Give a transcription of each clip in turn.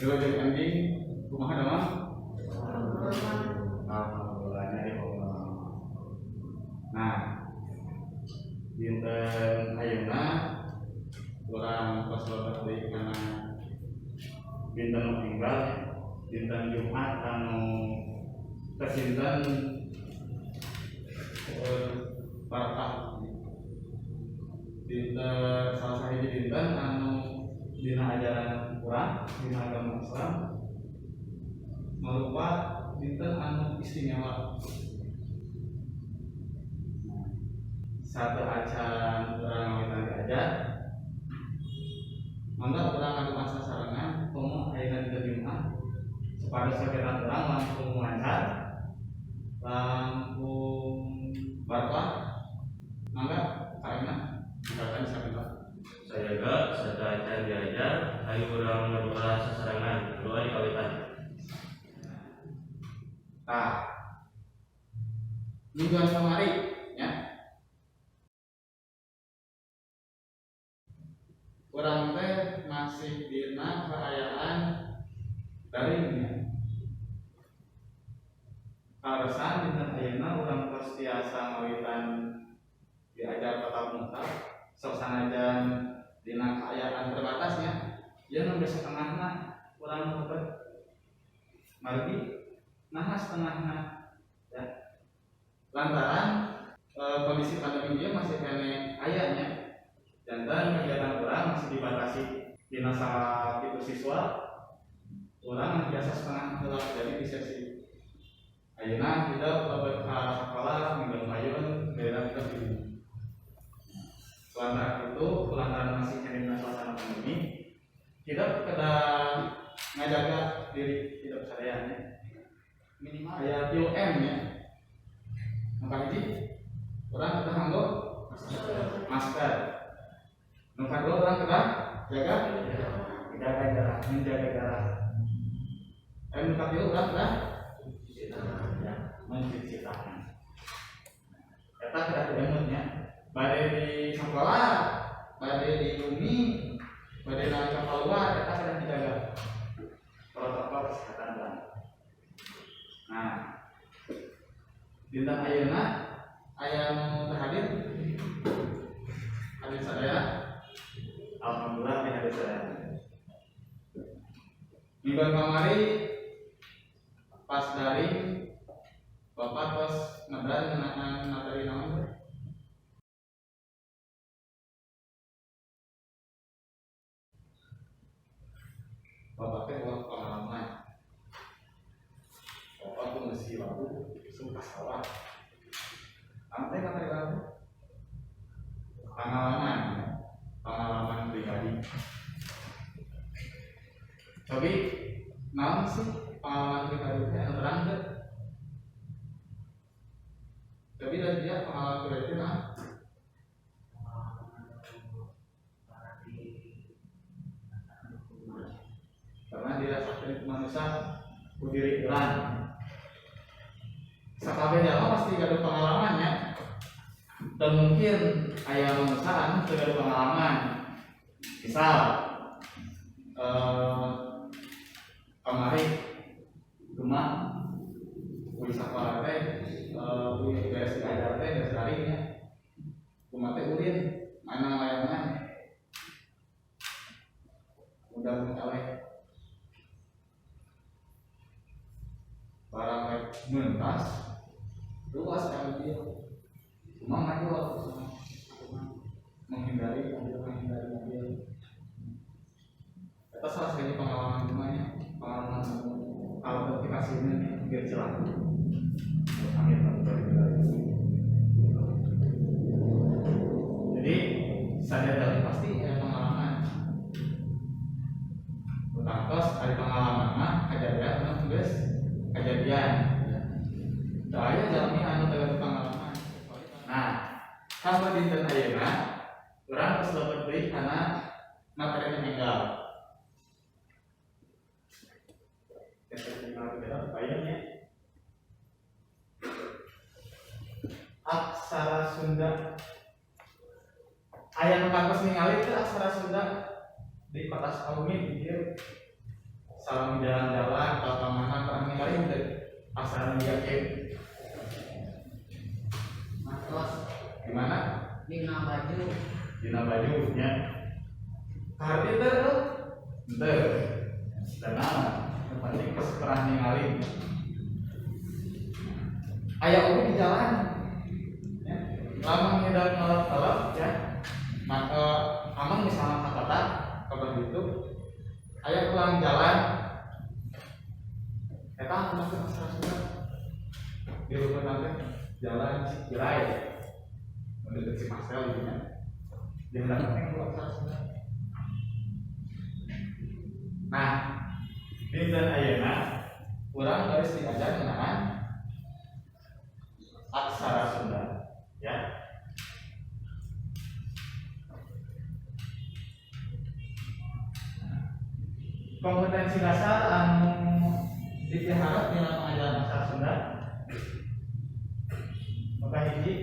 Wilujeng enjing, kumaha damang? Alhamdulillah nyari Allah. Nah, dinten ayeuna urang tos lebet deui kana dinten nu enggal, dinten Jumat anu kasinten barakah. Dinten salah sahiji dinten anu dina ajaran urang dina agama Islam marupa dinten anu istimewa. Nah, sateuacan urang ngawitan diajar, mangga urang ngadoa sasarengan komo ayeuna dinten Jumat supados kegiatan urang langkung lancar, langkung barokah. Mangga kaena misalkan bisa. Sajaga sateuacan diajar, ayo urang ngadoa sasarengan, doa dikawitan. Tah, mingguan kamari ya, urang teh masih dina kaayaan daring ya. Kaleresan dinten ayeuna urang tos tiasa ngawitan diajar tatap muka, sok sanajan dina kaayaan terbatasnya ya, nembe setengahna urang lebet. Margi naha setengahna ya, lantaran kondisi pandemi dia masih keneh aya nya, janten kegiatan urang masih dibatasi dina sakitu siswa. Urang biasa setengah heula. Jadi di sesi ayeuna kita lebet ka sekolah minggu payun daerah kita di. Lantaran itu, lantaran masih keneh dina suasana pandemi, kita kedah ngajaga diri tidak sadayana, minimal aya 3M ya. Nu kahiji, urang kedah nganggo masker. Nu kadua, urang kedah jaga jarak, menjaga jarak. Nu katilu, urang kedah ya, mencuci tangan. Eta kedah diemut nya, bade di sekolah, bade di bumi, bade nalika keluar, eta kedah dijaga protokol kesehatan urang. Nah, dinten ayeuna aya nu teu hadir? Hadir sadaya. Alhamdulillah teh hadir sadaya. Mingguan kamari pas daring, Bapak tos ngedar ngeunaan materi naon teh? Bapak teh buat pengalaman. Bapak tuh ngeusi labu suka sawah. Anu teh materi naon teh? Pengalaman, pengalaman pribadi. Tapi naon sih pengalaman pribadi teh, anu terang teh? Tapi dari dia pengalaman pribadi teh naon? Karena dirasakan ku manusia, ku diri urang. Sakabeh jalma pasti gaduh pengalamannya dan mungkin aya manusia anu teu gaduh pengalaman. Misal kamari rumah uih sakola teh, uih beres diajar teh, beres daring nya, kumaha teh ulin mainan layangan udah eleh barang rek mentas luas ka mobil, cuma maju waktu sama menghindari mobil, menghindari mobil. Itu salah satu pengalaman rumahnya, pengalaman kalau aplikasi ini biar celah. Amin. Jadi sadar dari pasti ada pengalaman. Tangtos ada pengalaman mah kejadian anu geus kejadian. Teu aya jalmi anu teu gaduh pengalaman. Nah, kanggo dinten ayeuna urang geus lebet deui kana materi nu enggal. Materi nya. Aksara Sunda. Aya nu kantos ningali teu aksara Sunda di kota Sukabumi di dieu? Salami jalan-jalan atau ka mana, pernah ningali teu aksara nu kieu? Matos. Di mana? Dina baju. Dina baju nya. Kaharti teu tuh? Henteu. Tenang, yang penting geus pernah ningali. Aya oge di jalan. Ya. Lamun ngidam ngelap-ngelap ya. Maka amang misalnya ke kota, kabar itu aya pulang jalan. Eta masuk aksara Sunda. Di rumah teh jalan Cikirai. Mendekat Cimasel gitu ya. Di hadapan teh aksara Sunda. Nah, dinten ayeuna urang geus diajar ngeunaan aksara Sunda, ya. Kompetensi dasar anu dipiharap dina pengajaran aksara Sunda. Maka hiji,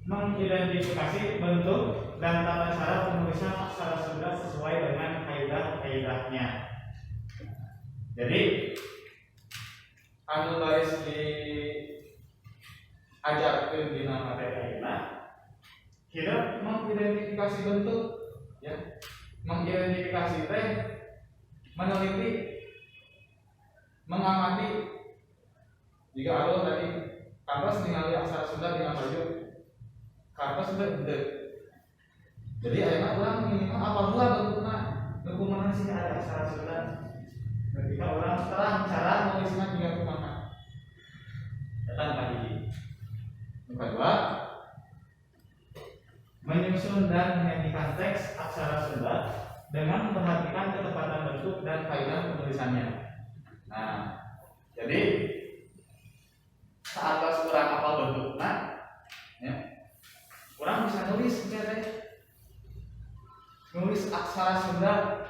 mengidentifikasi bentuk dan tata cara penulisan aksara Sunda sesuai dengan kaidah-kaidahnya. Jadi anu baris diajarkeun dina materi ayeuna kira mengidentifikasi bentuk, ya. Mengidentifikasi teh meneliti, mengamati. Jika alo tadi kantos ningali aksara Sunda dina baju, kantos teu henteu. Jadi ayeuna urang minimal apa heula bentukna, nu kumaha sih ada aksara Sunda, ketika urang terang cara nulisna jiga kumaha. Eta nu kahiji. Nu kadua, menyusun dan menyajikan teks aksara Sunda dengan memperhatikan ketepatan bentuk dan kaidah penulisannya. Nah, jadi saat urang apal bentukna, ya, urang bisa nulis teh, nulis aksara Sunda.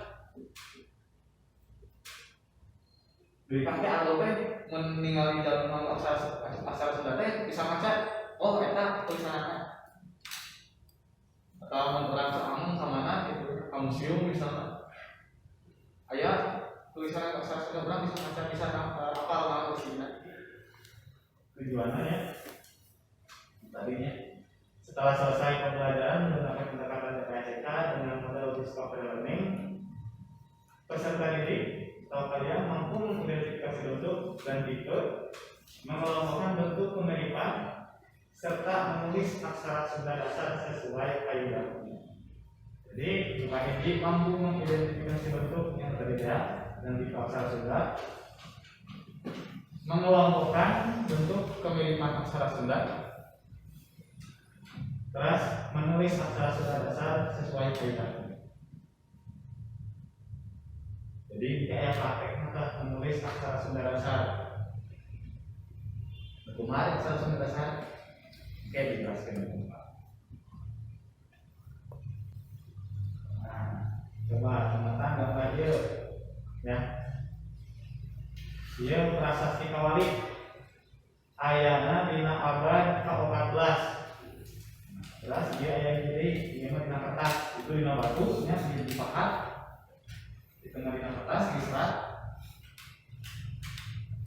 Dari pasti alo teh mun ningali jalan aksara aksara Sunda teh bisa maca, oh eta tulisanna. Atau mun urang ameng ka mana gitu, ka museum misalnya, aya tulisan aksara Sunda, urang bisa maca, bisa apal mana isinya. Tujuannya ya tadinya setelah selesai pembelajaran menggunakan pendekatan PPACK dengan model discovery learning, peserta didik atau kalian mampu mengidentifikasi bentuk dan tipe, mengelompokkan bentuk kemiripan, serta menulis aksara Sunda dasar sesuai kaidahnya. Jadi, Pak Hiji mampu mengidentifikasi bentuk yang berbeda dan tipe aksara Sunda, mengelompokkan bentuk kemiripan aksara Sunda, terus menulis aksara Sunda dasar sesuai kaidahnya. Jadi kayak praktek maka menulis aksara Sunda dasar. Kumaha aksara Sunda dasar? Kayak dijelaskan. Nah, coba teman-teman gambar ieu ya. Ieu prasasti Kawali ayana dina abad ke-14. Terus dia aya gini, ieu mah dina kertas, itu dina batu nya dipahat. Di tengah dina kertas diserat.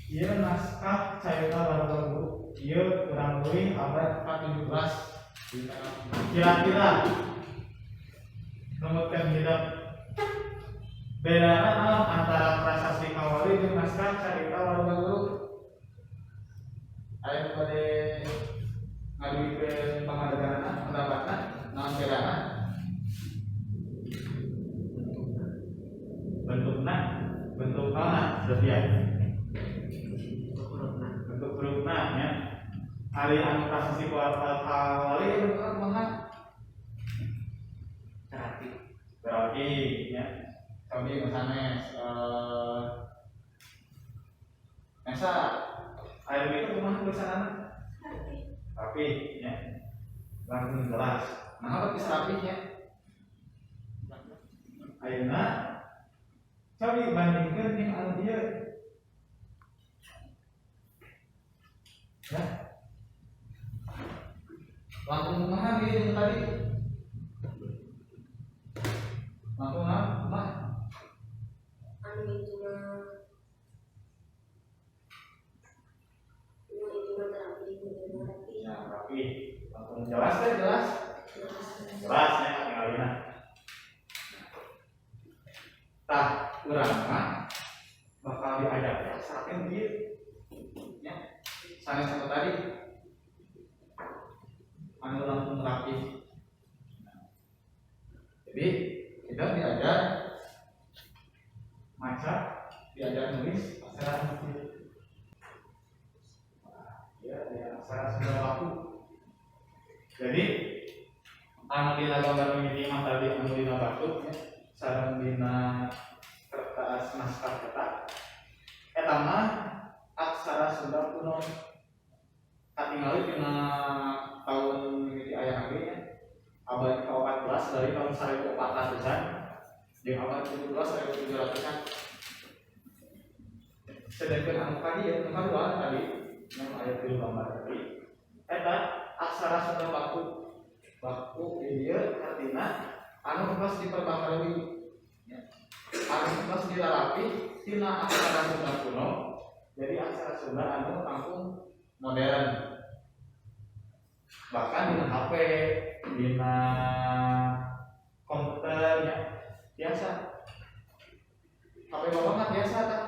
Ieu naskah Carita Baruga Guru, ieu kurang leuwih abad ke-17. Kira-kira numutkeun hidup bedana naon antara prasasti Kawali jeung naskah Carita Baruga Guru? Aya nu bade ngadugikeun pangadeganana, pendapatna, naon bedana? Bentukna, bentuk naonna, Sofia? Hurufna. Bentuk hurufna nya. Ari anu prasasti Kawali bentukna kumaha? Terapi. Berarti nya. Kami sanes Nesa, air itu kumaha tulisanna? Rapi nya. Langsung jelas. Nah, apa bisa rapihnya? Ayeuna cobi bandingkeun jeung anu ieu. Ya. Langkung kumaha ieu jeung tadi? Langkung naon? Kumaha? Anu itu mah terapi, terapi. Ya, rapi. Langkung jelas teh, jelas. Jelas ya tinggalina. Tah, urang mah bakal diajak ya saking ieu. Ya. Sanes anu tadi. Anu langkung rapi. Jadi, kita diajar maca, diajar nulis aksara masjid. Ya, ya aksara Sunda baku. Jadi, anu dina gambar mimiti mah tadi anu dina batu ya, sareng dina kertas naskah eta. Eta mah aksara Sunda kuno. Katingali dina tahun mimiti aya ge nya. Abad ke-14 dari tahun 1400-an jeung abad ke-17 1700-an. Sedangkan anu ka dieu, anu kadua tadi yang aya tilu gambar tadi, eta aksara Sunda baku. Baku di dieu artina anu geus diperbaharui ya. Anu geus dilarapih tina aksara Sunda kuno jadi aksara Sunda anu langkung modern. Bahkan dina HP, dina komputer ya biasa. HP bapak mah biasa tah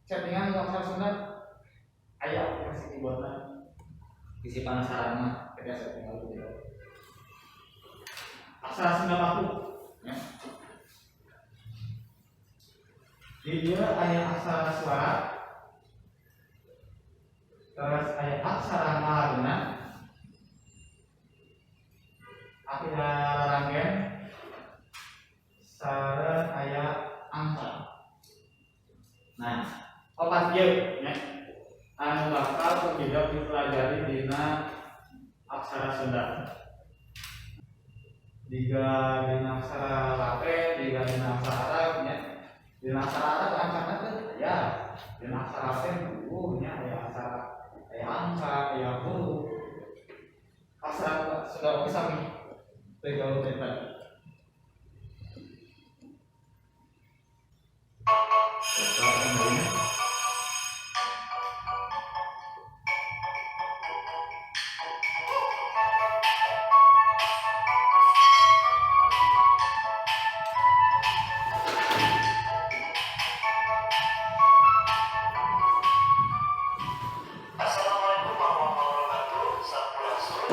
chattingan aksara Sunda aya aplikasi keyboardna. Isi penasaran mah biasa tinggal gitu. Aksara Sunda baku ya. Di dia aya aksara suara, terus aya aksara ngalagena, aya ranggen, sareng aya angka. Nah, opat ieu nya anu bakal ku dipelajari dina aksara Sunda. Diga dina aksara Latin, diga dina aksara Arab nya. Dina aksara Arab angkana teh aya, dina aksara Latin eueuh nya aya aksara, aya angka, aya huruf. Aksara Sunda oge sami teu jauh beda. Assalamualaikum warahmatullahi wabarakatuh. Sampurasun.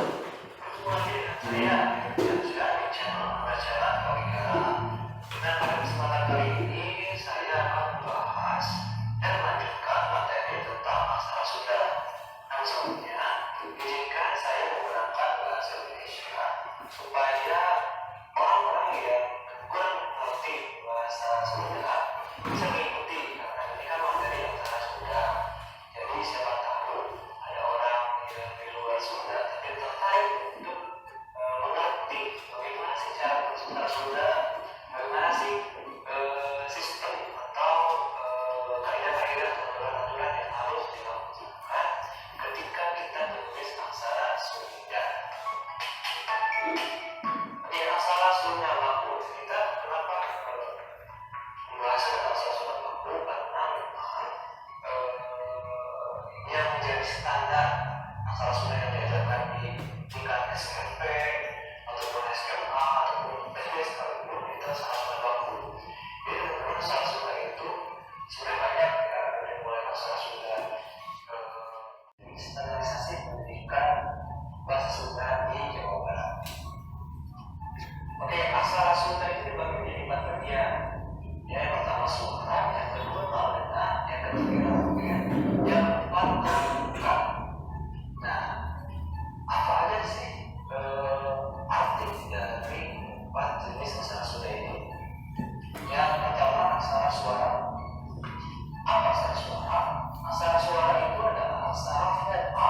Bertemu lagi dengan saya Jaja di channel Acara Kawigara. Nah, pada kesempatan kali ini saya akan membahas dan melanjutkan materi tentang aksara Sunda. Nah, sebelumnya izinkan saya menggunakan bahasa Indonesia supaya orang-orang yang kurang mengerti bahasa Sunda bisa mengikuti, karena ini kan materi aksara Sunda. Jadi siapa tahu ada orang yang di luar Sunda tapi tertarik untuk mengerti bagaimana sih cara menulis aksara Sunda, bagaimana sih sistem atau kaidah-kaidah atau aturan-aturan yang harus dilakukan ketika kita menulis aksara Sunda. Oke, aksara Sunda baku. Kita kenapa membahas tentang aksara Sunda baku? Karena memang yang menjadi standar aksara Sunda yang diajarkan di tingkat SMP ataupun SMA ataupun SD sekalipun itu aksara Sunda baku. Jadi teman-teman, aksara Sunda itu sebenarnya banyak ya, dari mulai aksara Sunda standarisasi pendidikan bahasa Sunda di Jawa Barat. Oke, aksara Sunda itu dibagi menjadi 4 bagian. Ya, yang pertama suara, yang kedua ngalena, yang ketiga rangkaian, yang keempat angka. Nah, apa aja sih arti dari 4 jenis aksara Sunda itu? Yang pertama aksara suara. Apa aksara suara? Aksara suara itu adalah aksara vokal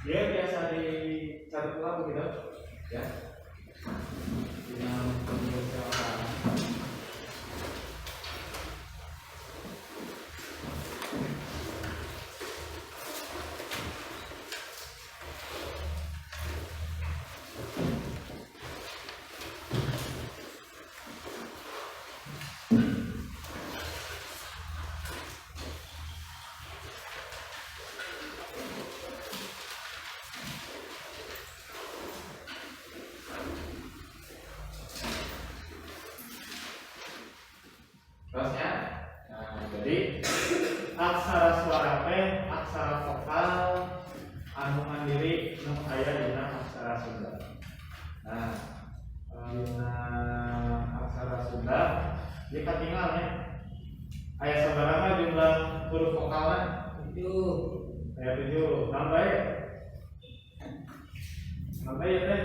Dia biasa dicatat ulang begitu ya. Dina pemeriksaan. Terusnya, nah, jadi aksara suara teh aksara vokal anu mandiri nu aya dina aksara Sunda. Nah, dina aksara Sunda ieu katinggal nya. Aya sabaraha jumlah huruf vokalna? 7. Aya 7. Nambah ya? Nambah ya teh?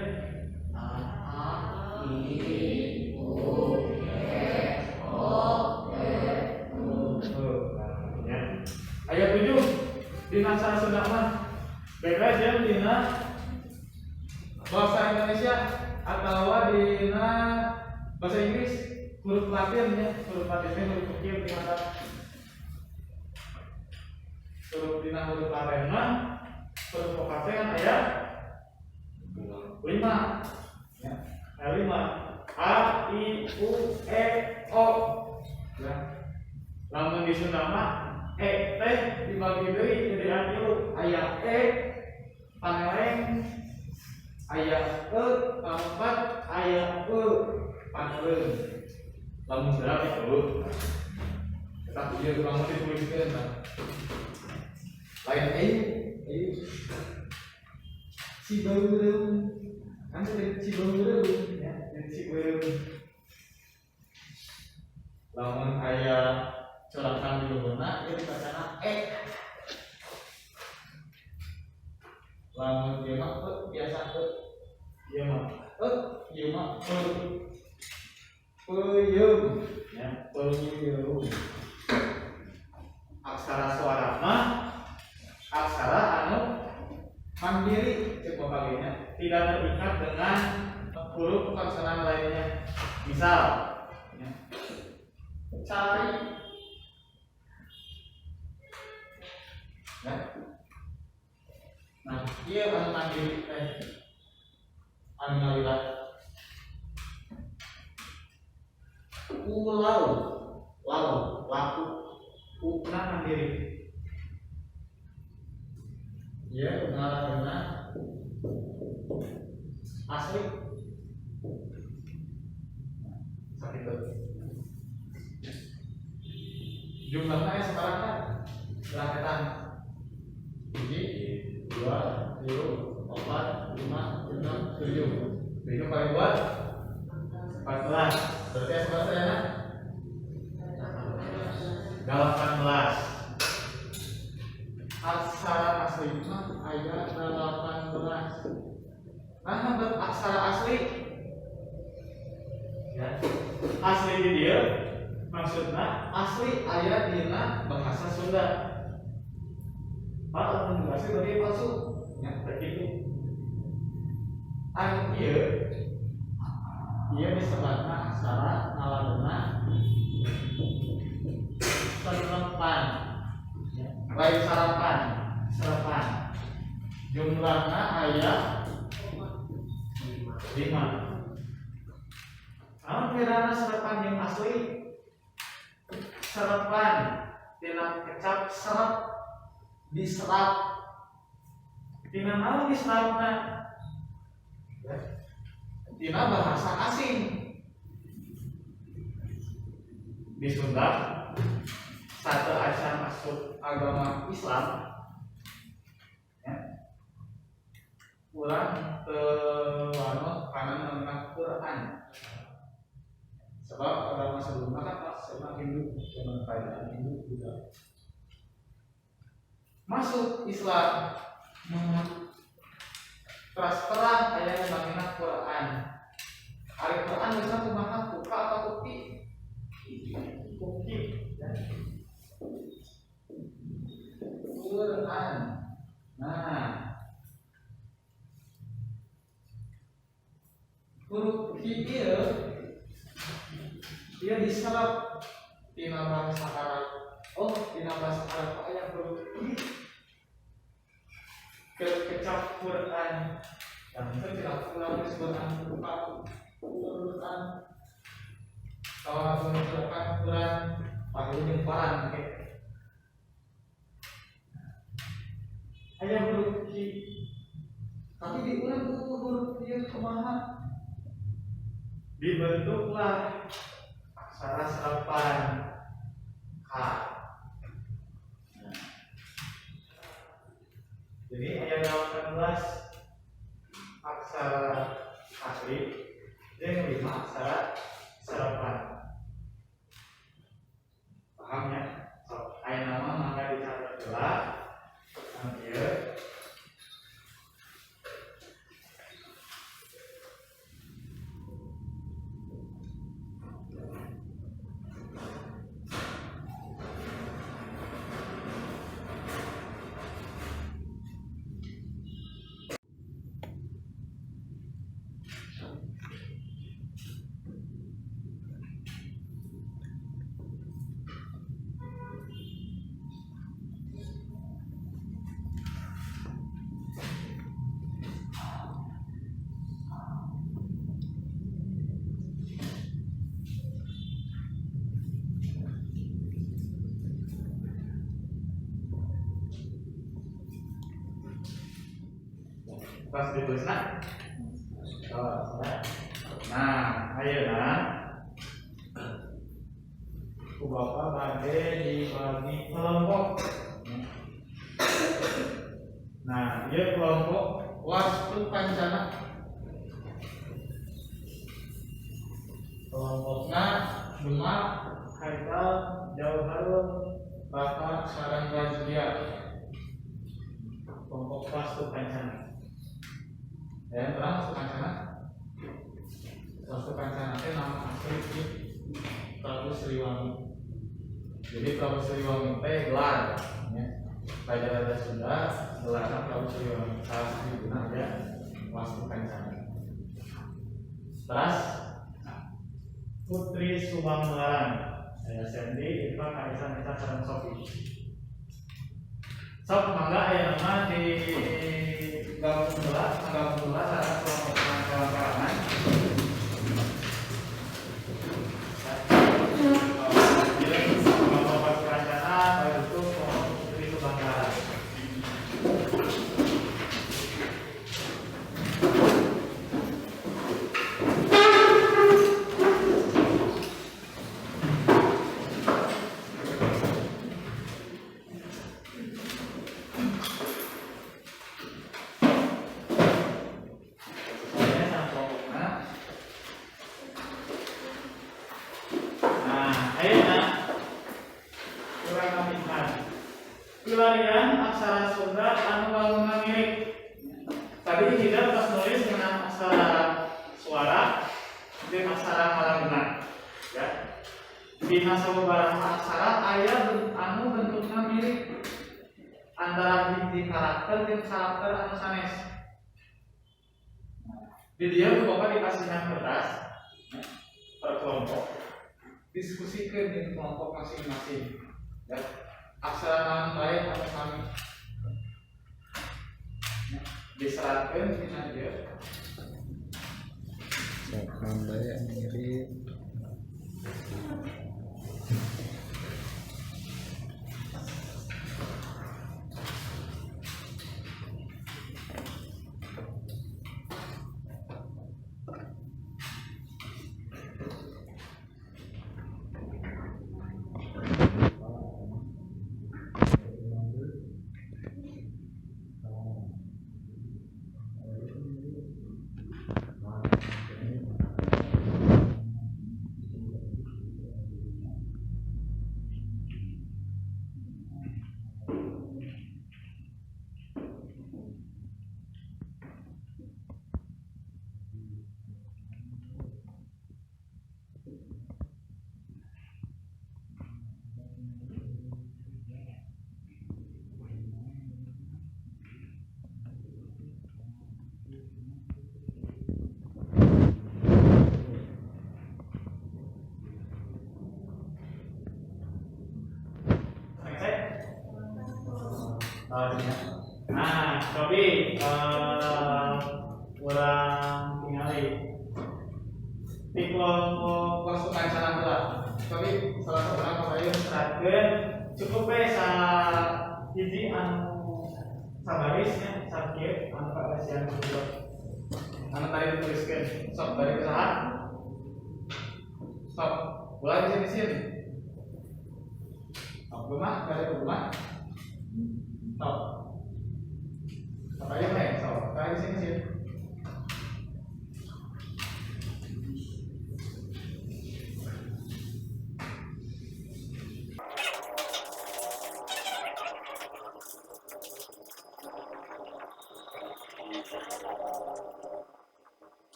A I U E O E U. Oh, ya. Aya 7 dina aksara Sunda mah. Beda jeung dina bahasa Indonesia atau dina bahasa Inggris huruf Latin ya, huruf Latin teh huruf ukir di mata. Huruf dina huruf Latin mah huruf vokal teh kan aya 5. Ya, aya 5. A I U E O. Ya. Lamun di Sunda mah E teh dibagi deui jadi aya tilu, aya E paneleng, aya E pangpat, aya E paneleung. Lamun Sunda itu kita ieu lamun dituliskeun tah. Lain E, E Cibeureum. Kan jadi Cibeureum ya, jadi Cibeureum. Lamun aya corakan di luhurna ieu dibacana E. Lamun ieu mah e biasa e. Ieu mah e, ieu mah e. Peuyeum ya, peuyeum. Aksara suara mah aksara anu mandiri cek bapak ge nya, tidak terikat dengan huruf konsonan lainnya. Misal ya, cari ya. Nah, ieu anu mandiri teh anu ngalila pulau, lau, laku, ukna mandiri. Ya, ngaranna asli. Sakitu. Jumlahnya aya sabaraha? Raketan. 1, 2, 3, 4, 5, 6, 7. 7 kali 2 14. Berarti aya sabaraha sadayana? 18. Aksara asli mah aya 18. Nah, bet aksara asli. Ya. Asli di dieu maksudna asli aya dina bahasa Sunda. Pak, lamun asli berarti palsu. Ya, begitu. Anu ieu ieu disebutna aksara ngaladena serepan. Ya, lain sarapan, serepan. Jumlahna aya 5. Naon bedana serepan jeung asli? Serepan tina kecap serep diserap. Tina naon diserapna? Ya. Tina bahasa asing. Di Sunda satu acan masuk agama Islam ya, urang teu wanut kana mengenal Quran. Sebab agama sebelumnya kan sebelum Hindu, zaman kerajaan Hindu juga. Masuk Islam teras terang aya nu Quran. Ari Quran bisa kumaha kuka atau kuki? Kuki ya. Quran. Nah, Diserap tina bahasa Arab. Oh, tina bahasa Arab aya huruf I ke kecap Quran. Dan itu tidak kurang disebut Quran. Kalau langsung disebutkan Quran, panggil jeung Quran oke. Aya huruf I. Tapi di urang huruf ieu kumaha? Dibentuklah aksara serapan K. Nah. Jadi aya 18 aksara asli dan 5 aksara serapan. Paham ya? So, aya nama mangga dicatat heula. Nanti ieu. Pas ditulisna. Nah, ayeuna ku Bapak bade dibagi kelompok. Nah, ieu kelompok Wastu Kancana. Kelompokna Demak, Haikal, Jauharul, Bapak sareng Razia. Kelompok Wastu Kancana. Ya, terang Wastu Kancana. Wastu Kancana itu nama asli Prabu Siliwangi. Jadi Prabu Siliwangi teh gelar, ya. Raja-raja Sunda gelarnya Prabu Siliwangi. Salah satu ya Wastu Kancana. Terus Putri Subang Larang, saya Sandy, Irfan, Aisyah, Nisa, sareng Sofi. Sok mangga aya nama di gabung heula, gabung heula sareng kelompok kawan-kawanan. Kelompok Wastu Kancana, itu kelompok Putri Subang Larang. Pilarian aksara Sunda anu bangunan milik. Tadi kita pas nulis mengenai aksara suara dan aksara ngalangeuna, ya. Dina sababaraha aksara aya anu bentukna mirip antara hiji karakter jeung karakter anu sanes. Di dieu ku Bapak dikasihkan kertas ya, per kelompok. Diskusikan di kelompok masing-masing, ya. Aksara naon bae anu sami. Diseratkeun dina dieu. Sok naon bae anu mirip. Tahunnya. Nah, tapi kurang tingali di kelompok pasukan kancana lah. Tapi salah satu orang apa ya? Serahkeun cukup we sa hiji anu sabarisnya sakieu anu kaeusian kudu. Anu tadi dituliskeun. Sok dari usaha. Stop. Mulai di sini sini. Stop rumah, dari rumah. Stop. Apa aja nih? Stop. Dari sini sini.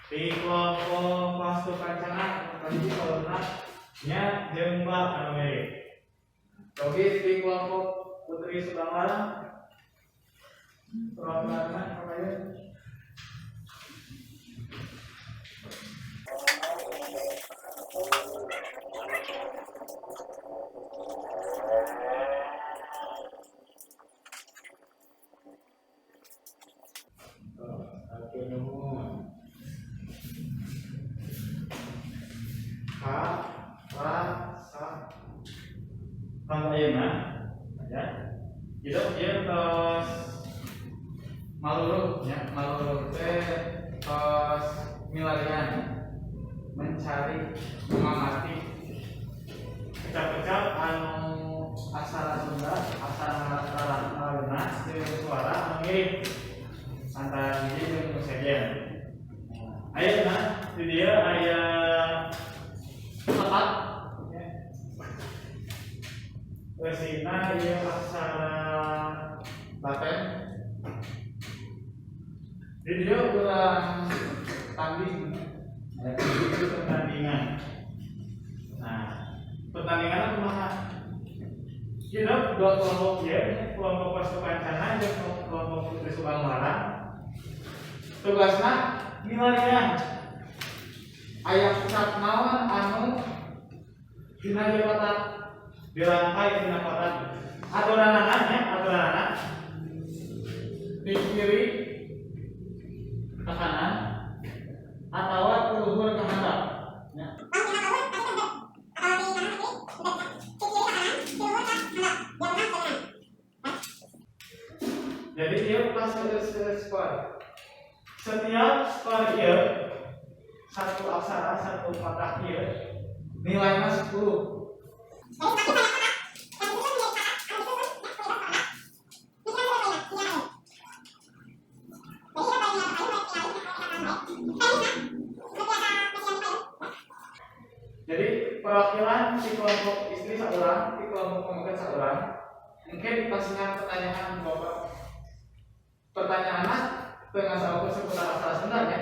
Di kelompok Wastu Kancana tadi kolomna nya jeung Mbak anu mirip. Oke, di kelompok Putri Subanglarang perwakilanna apa ya? Oke, nuhun. K, ra, sa. Tanggal ayeuna, ya. Kita ieu tos maluru ya, maluru teh tos milarian mencari mengamati kecap-kecap anu aksara Sunda, aksara Lalunas jeung suara anu mirip antara hiji jeung nu sejen. Ayeuna di dieu aya tepat ya. Eusina ieu aksara Laten. Di dieu urang tanding, ada pertandingan. Nah, pertandingan kumaha? Kita dua kelompok ya, kelompok Wastu Kancana jeung kelompok Putri Subanglarang. Tugasna milarian aya kecap naon anu dina ieu kotak dirangkai dina kotak aturanana nya, aturanana di kiri ke kanan atawa ke luhur ke handap ya. Jadi dia pas skor. Setiap skor ieu satu aksara satu patah ieu nilainya 10. Jadi perwakilan si kelompok istri seorang, si kelompok pemegat seorang, mungkin dipasihkan pertanyaan bapak. Pertanyaannya tengah saukur seputar aksara Sunda ya,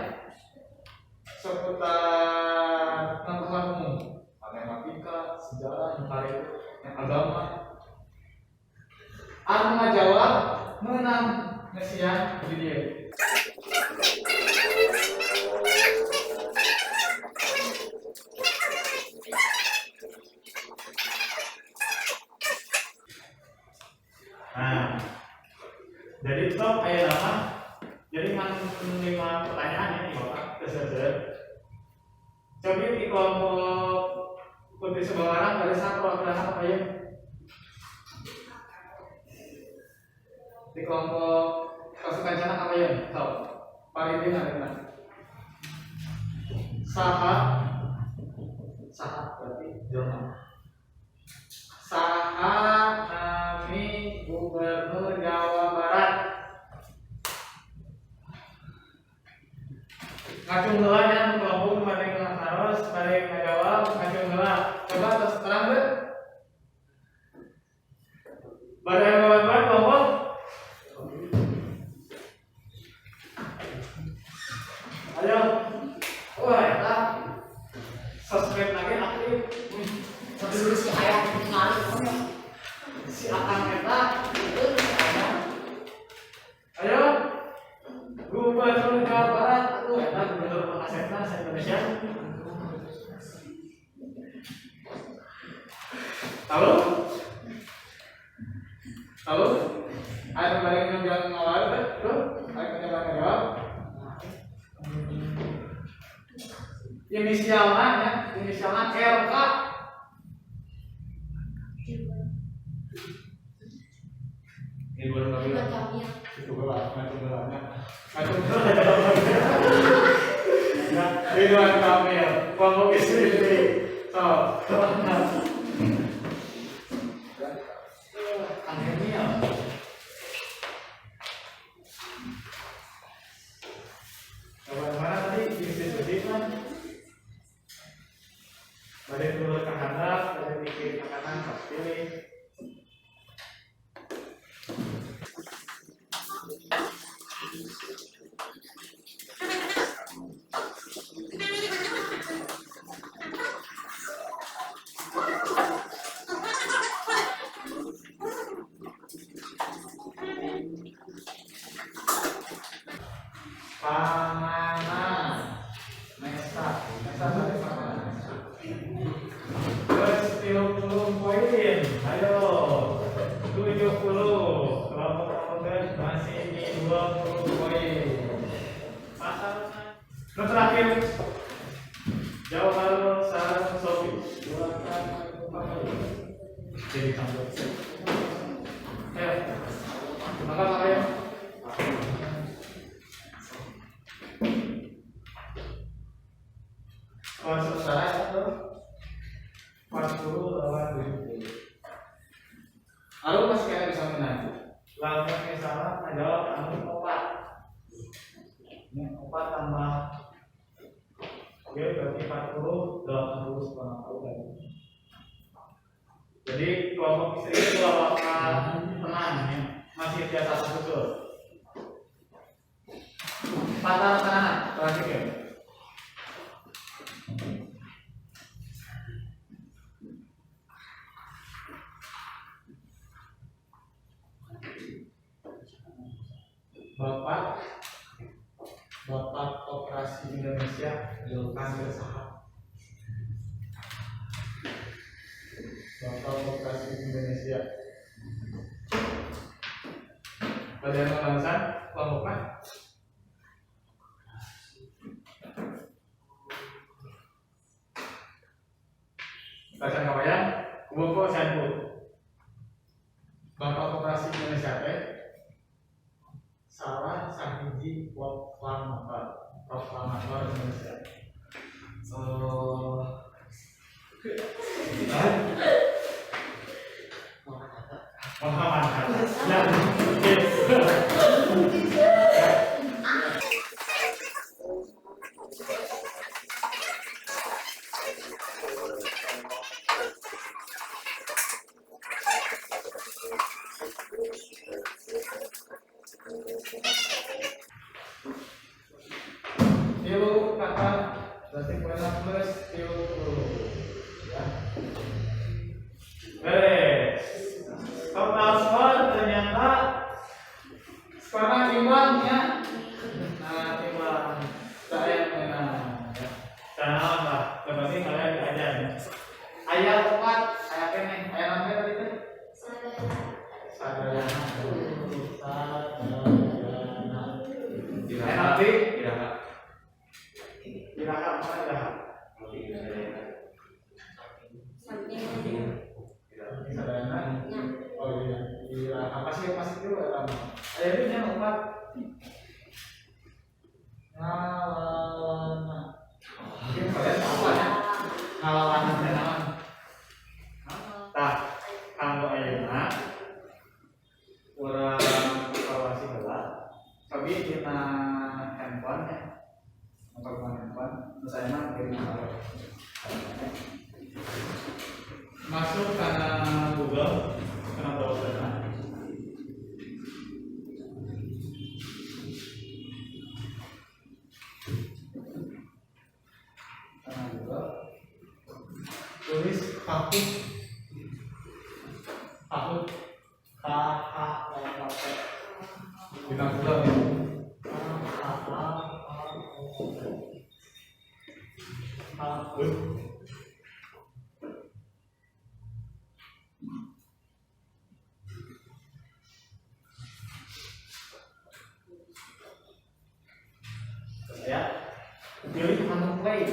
seputar pengetahuan umum, matematika, sejarah, yang agama. Anu ngajawab menang ngesian di dia. Nah, jadi top aya nama. Jadi ngan 5 pertanyaan ya di bapak keseser. Coba di kelompok Putri Subanglarang ada satu perwakilan apa ya? Di kelompok Wastu Kancana apa ya? Top. Paridin ada mana? Saha, saha berarti jelma. Saha nami Gubernur Jawa Barat. Ngacung heula nya kelompok bade ngaros, bade ngajawab, ngacung heula. Coba tos terang teu? Bade ngabantuan kelompok? Ayo. Wah, eta sosmed lagi aktif. Terus si ayah ningali Si akang eta. Ayo. Gubernur Jawa Barat, aduh eta gubernur asetna sa Indonesia. Inisialnya ya, inisialnya RK. Ridwan Kamil. Ridwan Kamil. Itu gelar, macam gelarnya. Macam gelar. Ridwan Kamil, kelompok istri. So, Kang Emil. Mana tadi institusi kan? Bade turun ke handap, bade mikir ke kanan, pas pilih. Panganan, Mesa, Mesa tadi panganan. Terus 30 poin, ayo 70. Kelompok kemudian masih di 20 poin. Pasangan terakhir Jawa Baru sareng Sofi. Jadi tambah. Ayo, makan ayo. Skor sementara itu 40 lawan 70. Lalu masih kalian bisa menang. Lamun misalnya ngajawab anu 4. Ini 4 tambah oke berarti 40 80 setengah lagi. Jadi kelompok istri itu kelompok tenang ya, masih biasa susul. Patah kanan terakhir ya. Bapak Koperasi Indonesia panggil saha. Bapak Koperasi Indonesia. Badan Pembangunan kelompok mana? Baca kawayan, kumpul sampul. Bapak Koperasi Indonesia teh salah sahiji proklamator, proklamator Indonesia. Muhammad Hatta. Ya, oke. Tilu kata berarti poinnya plus tilu ya. Beres. Total skor ternyata skornya imbang ya. Nah, imbang. Saya menang ya. Sana lah, berarti kalian diajar ya. Ayat 4, ayat ini, ayat apa tadi teh? Sadayana. Sadayana. Ayat nanti Iraha. Iraha mana Iraha? Ini Sadayana. Oh iya, Iraha masih masih dulu ya lama. Ayat ini yang 4. Ngalalana. Mungkin kalian tahu ya. Ngalalana teh naon? Tah, kanggo ayeuna urang evaluasi heula. Tapi dina handphone ya. Untuk handphone, terus saya mah kirim masalah. Masuk karena Google, karena browser. Karena Google, tulis Kahoot, Kahoot, K H O O T. Di Google ya. K H O O T. Kahoot. Ya, pilih anu play.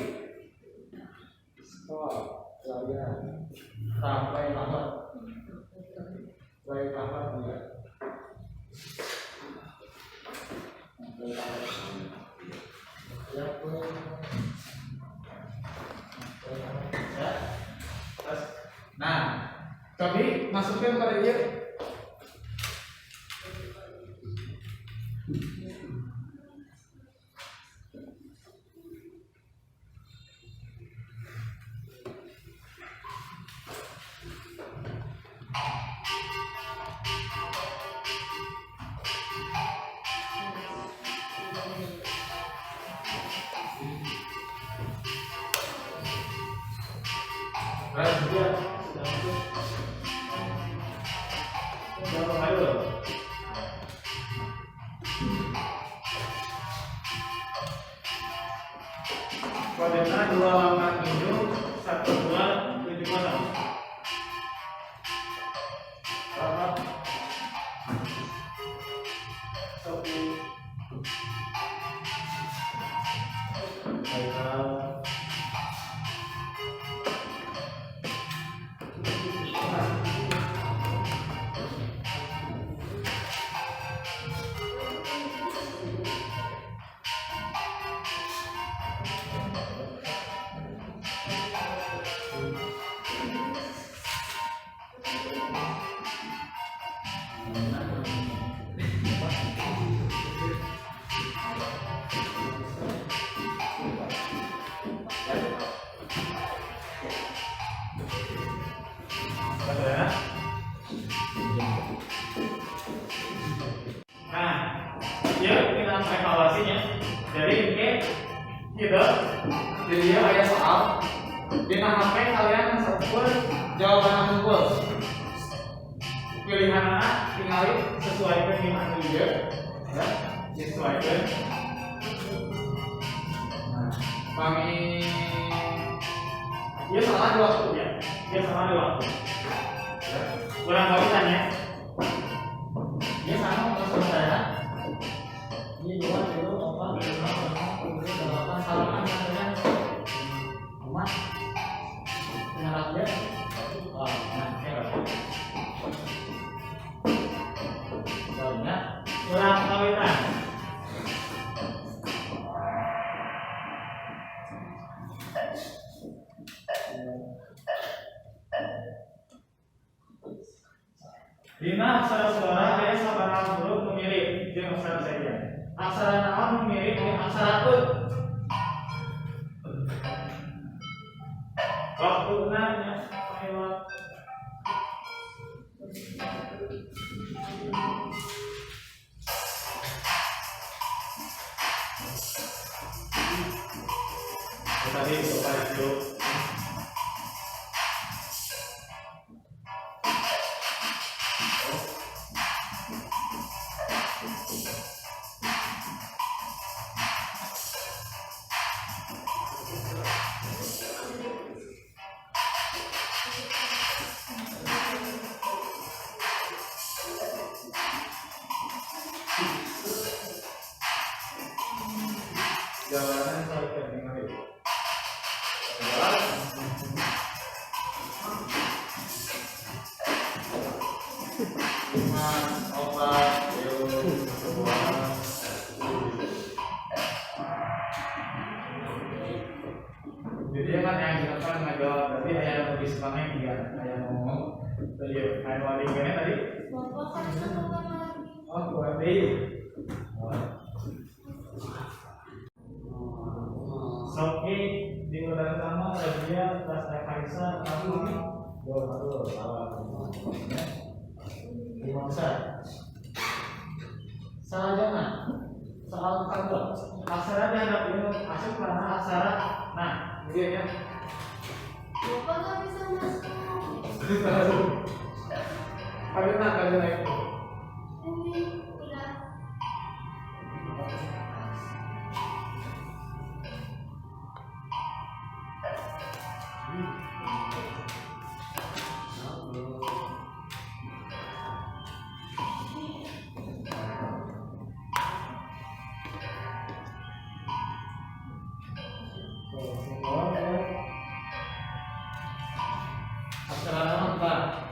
Soal kalian sampai tamat. Baik tamat ya. Sampai tamat. Ya, ya. Terus, nah, cobi masukin pada dia. Kodenya 287 1270. Berapa? Sofi. Haikal. Nah, ya kita evaluasinya. Jadi ini gitu. Jadi dia kayak soal. Di HP kalian sebut jawaban unggul. Pilihan A tinggal sesuaikan dengan dia, ya, disesuaikan. Nah, kami dia salah di waktu ya, dia salah di waktu. Ya. Kurang kawitannya. Dia sama sama saya. Ini 2, 3, 4, 5, 6, 7, 8, salaman katanya. Rumah. Pengarap dia. Oh, nah, oke. Soalnya kurang kawitan. Dina aksara suara aya sabaraha huruf nu mirip jeung aksara saja. Aksara naon nu mirip jeung aksara e. Waktuna nya pahewa. Tadi bapak itu jalanan sampai dengan itu. Lima, empat, dua, jadi kan yang dilakukan ngajawab berarti ayah lebih semangat tiga, ayah ngomong tadi, ayah mau gimana tadi? Bapak kan keluar lagi. Oh keluar deh. Sofi di urutan pertama Razia, terus Evarisa, Rafa, 2, 1, 5 besar. Salah jangan soal kedua. Aksara dihadap ini masuk karena aksara. Nah, ini ya. Bapak nggak bisa masuk. Karena karena itu. Ini udah. Rafa.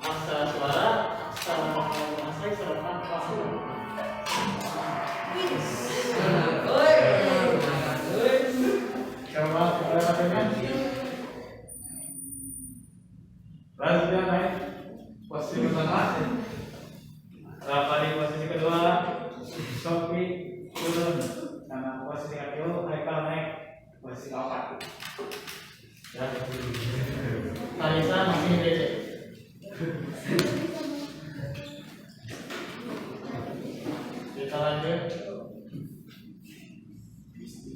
Aksara suara, aksara bahasa isyarat palsu. Coba kita latihan. Razia naik posisi pertama, Rafa di posisi kedua, Sofi turun karena posisi ketiga, Haikal naik posisi keempat. Ya, Tarisa masih DC. Kita lanjut.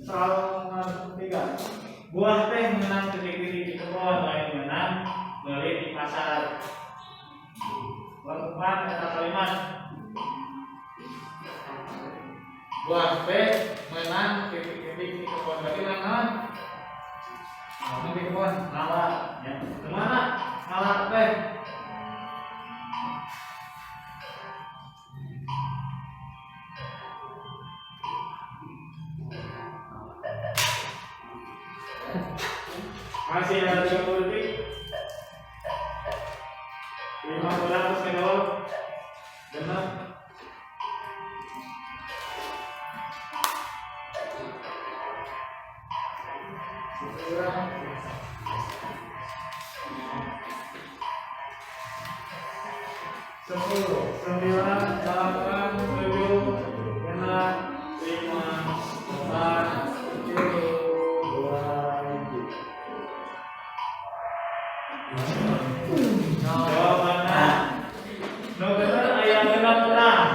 Soal nomor 3. Buah teh menang titik-titik di kebun, lain menang beli di pasar. Lengkap kata kalimat. Buah teh menang titik-titik di kebun, berarti menang naon? Menang di kebun, ngala. Ya. Kemana? Ngala teh. Masih ada 30 detik. 5 orang terus ngejawab. Benar. Sepuluh, 9, 8, 7, 6, 5, 4, 3, 2, 1. Jawabannya no bener aya genep urang.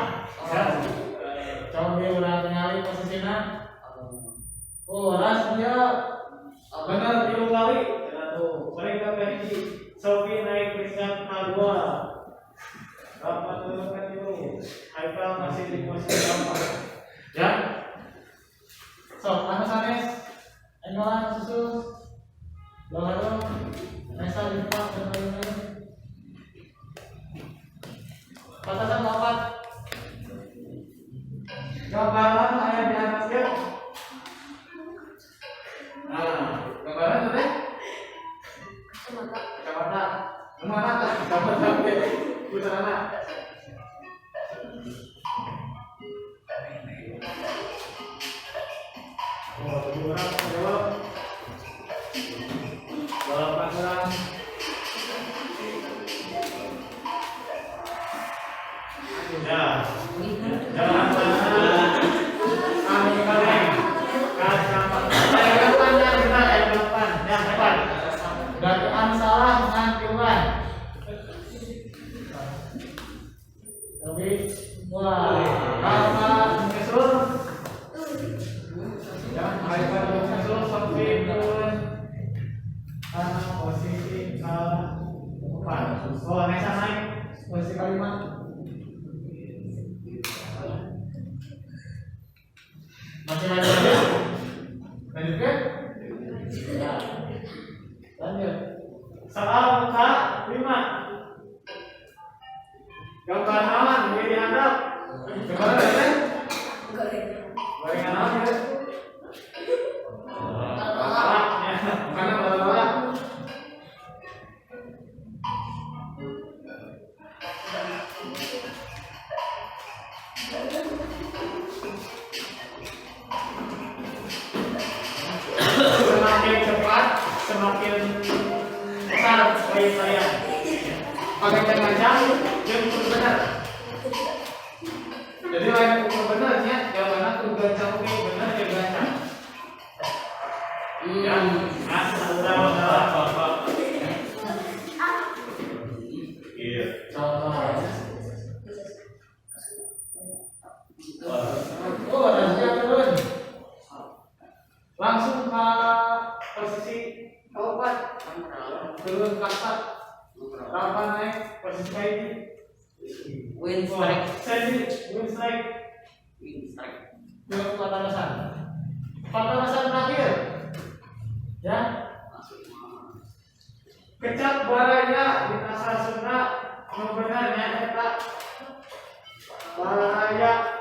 Coba urang ningali posisina. Oh, ras dia bener 3 kali. Tuh, mereka hiji. Sofi naik peringkat ke-2. Rafa turun ke 3. Haikal masih di posisi keempat. Ya. Sok, anu sanes. Enggolan susu. Lalu Nesa di depan dan lain-lain. Batasan 4. Gambaran aya di atas ya. Nah, gambaran itu teh Kacamata. kacamata. Kemana tah kacamata teh? Putarana. Oh, 7 orang jawab. 8 orang. Ya. Jangan anu kaleng. Kacamata. Aya depan ya, benar aya depan. Ya, depan. Berarti anu salah ngan tiluan. Tapi wah, Rafa nyusul. Ya, Haikal nyusul, Sofi turun. Karena posisi ke-4. Oh, Nesa naik posisi ke-5. Masih lanjut ya? Lanjut kan? Ya. Lanjut. Soal ke-5. Gambar naon di handap? Gambar apa teh? Gorengan naon ya? Balak ya. Bukan balak. Semakin cepat, semakin besar poin saya. Pakai gancang, jeung kudu bener. Jadi lain ukur bener nya, jawabanna kudu gancang oge bener jeung gancang. Ya, nah, salah. Iya. Contoh. Oh, Razia turun. Langsung ke posisi keempat. Turun kasta. Rafa naik posisi ke-1. Win strike. Sandy win strike. Win strike. Turun ke batasan. Batasan terakhir. Ya, Kecap baraya di asal Sunda nu bener nya eta baraya.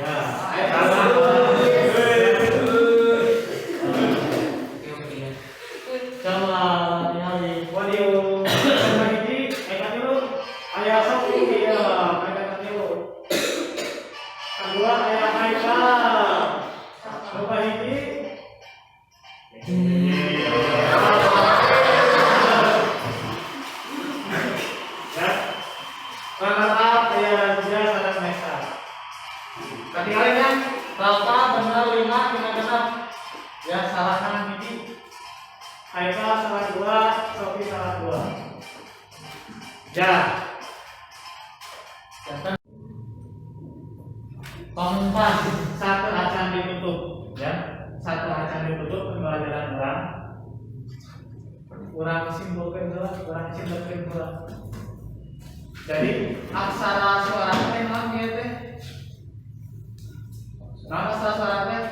Ya, sama ningali waduh sama hiji aya tilu aya Sofi ya aya tilu kedua aya Haikal coba hiji ya runner up aya Razia sareng Nesa. Ketinggalan kan rata bener 5 5 genep ya salahkan hiji Haikal salah 2, Sofi salah 2. Ya. Pamungkas satu acan ditutup ya. Satu acan ditutup pembelajaran orang. Urang simpulkeun heula, urang simpulkeun heula. Jadi aksara suara teh naon ieu teh? Naon aksara suara teh?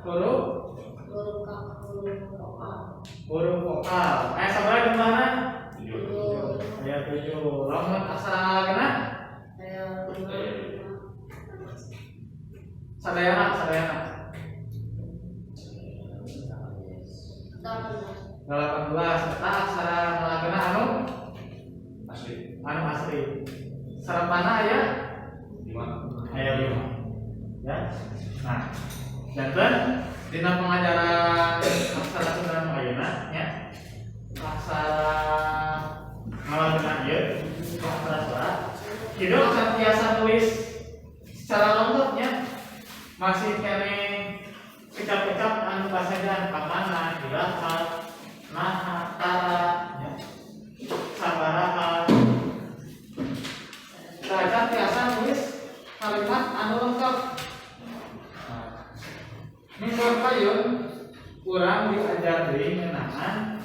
Huruf Huruf K, huruf vokal. Huruf vokal. Sabaraha jumlahna? 7. Aya 7. Lamun aksara ngalagena? Aya 5. Sadayana, sadayana. 18. 18. Eta aksara ngalagena anu asli. Anu asli. Sarepana aya 5. Aya 5. Ya. Nah, janten dina pengajaran aksara Sunda nu ayeuna nya. Aksara ngalagena ieu aksara suara. Hidup akan tiasa nulis secara lengkapnya masih keneh kecap-kecap anu basajan kamana, iraha, naha, tara, nya. Sabaraha. Saja tiasa nulis kalimat anu lengkap. Nah, minggu payun kurang diajar deui ngeunaan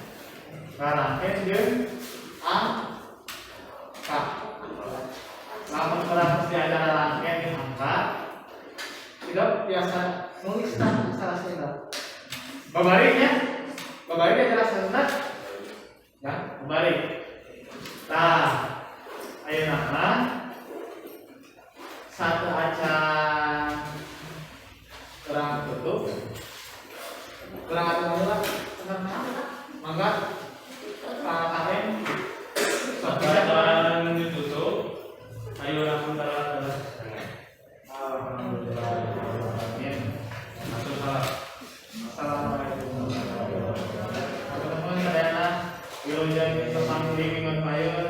rarangken jeung angka. Lamun kurang diajar rarangken jeung angka, tidak biasa nulis tah aksara Sunda. Babari nya, babari diajar aksara Sunda. Ya, babari. Tah, ayeuna mah satu acan kurang tutup. Kurang acan heula. Mangga Pak Karim. Satu acan ditutup. Ayo langsung taruh atas. Alhamdulillah. Masuk salah. Assalamualaikum warahmatullahi wabarakatuh. Teman-teman sadayana wilujeng tepang deui minggon payun.